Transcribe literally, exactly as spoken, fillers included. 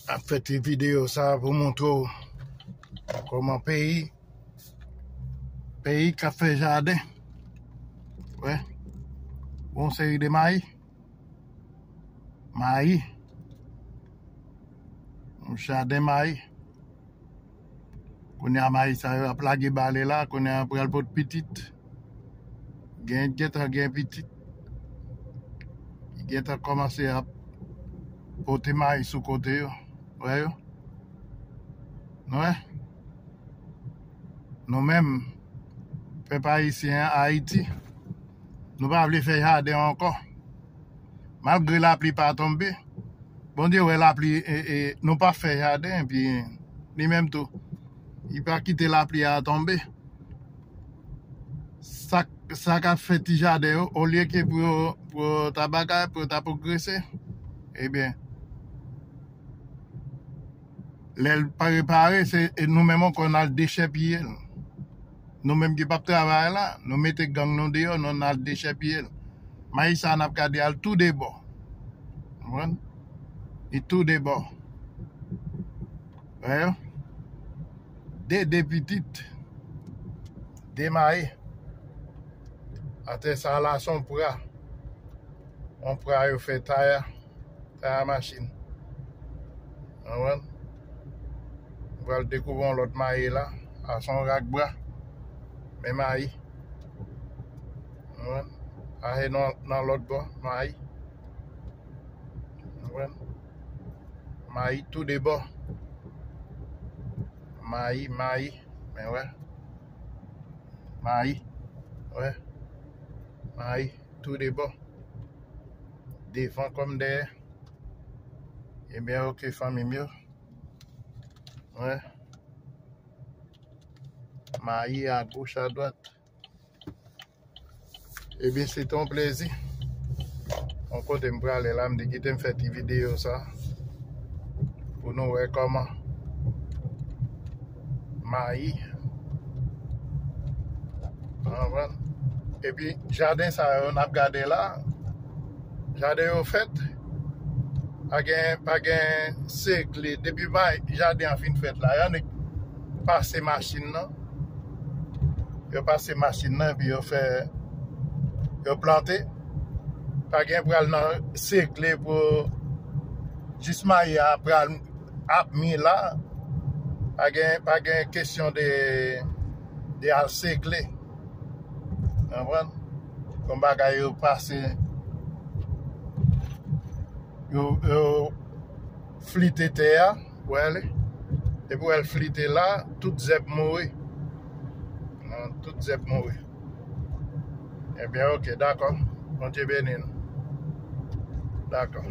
Ap fè ti videyo sa pou montre w kòman peyi, peyi k ap fè jaden. Wè, yon seri de mayi. Mayi. Yon jaden mayi. Kounye a mayi sa yo ap lage bale la, kounye a pral pot pitit. Gen gentan gen pitit. Gentan kòmanse ap pote mayi sou kote yo. Wè yo? Nou wè? Nou menm, pèp ayisyen an, Ayiti, nou pa vle fè jaden ankò. Malgre lapli pa tonbe, Bondye wè lapli, e, e, nou pa fè jaden, epi li menm tou, li pa kite lapli a tonbe. Sa, sa k ap fè ti jaden yo, olye ke pou yo, pou yo ta bagay, pou yo ta pwogrese, ebyen, lè l pa repare, se e nou menm ankò n al dechèpiye l. Nou menm ki p ap travay la, nou mete gang nou deyò, nou n al dechèpiye l. Mayi sa n ap gade al tou de bò. Konprann? Li tou de bò. Wè yo? De, de pitit. De mayi. Atè sa la se yon pra. Yon pra yo fè taya. Taya machin. Konprann? Nou pral dekoupe yon lòt mayi la. A se yon rak bwa. Men mayi. Konprann? A se nan, nan lòt bò. Mayi. Konprann? Mayi tou de bò. Mayi, mayi. Men wè. Mayi. Wè. Mayi tou de bò. Devan kòm dèyè. Ebyen, oke, fanmi m yo. Wè. Mayi agoch, adwat. Ebyen, se te yon plezi. Yon kote m prale la, m di kite m fè ti videyo sa pou nou wè kòman mayi. Konprann? Epi, jaden sa yo n ap gade la, jaden yo fèt, pa gen, pa gen sekle. Depi mayi, jaden an fin fèt la, y annik pase machin nan. Yo pase machin nan, epi yo fè, yo plante. Pa gen pral nan sekle pou jis mayi a pral ap mi la. Pa gen, pa gen kesyon de, de al sekle. Konprann? Yon bagay yo pase, yo, yo flite tè a, wè li. Depi w wè l flite la, tout zèb mouri. Non, tout zèb mouri. Ebyen, oke, dakò. Bondye beni nou. Dakò.